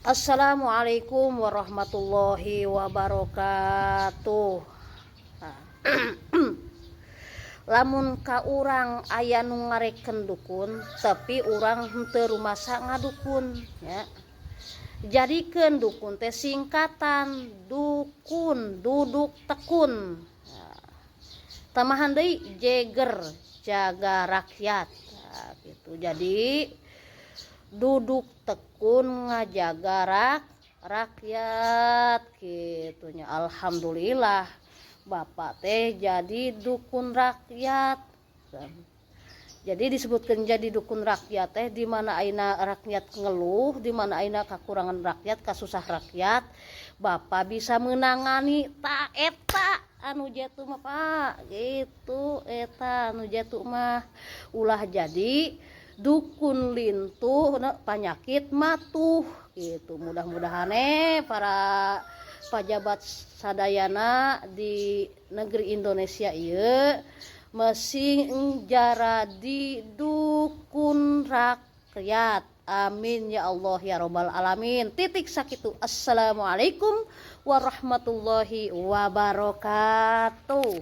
Assalamualaikum warahmatullahi wabarakatuh. Lamun ka urang aya nu ngareken dukun, tapi urang henteu rumasa ngadukun ya. Jadikeun dukun teh singkatan dukun duduk tekun. Nah, tambahan deui jeger, jaga rakyat. Nah, gitu. Jadi duduk tekun ngajaga rakyat gitu nya. Alhamdulillah bapak teh jadi dukun rakyat. Jadi disebutkan jadi dukun rakyat teh di mana aina rakyat ngeluh, di mana aina kekurangan rakyat, kasusah rakyat, bapak bisa menangani. Ta eta anu jatuh mah, Pak, gitu. Eta anu jatuh mah ulah jadi dukun lintuh penyakit matuh gitu. Mudah-mudahan para pajabat sadayana di negeri Indonesia ieu mesing jaradi dukun rakyat. Amin ya Allah ya robbal alamin. Titik sakitu. Assalamualaikum warahmatullahi wabarakatuh.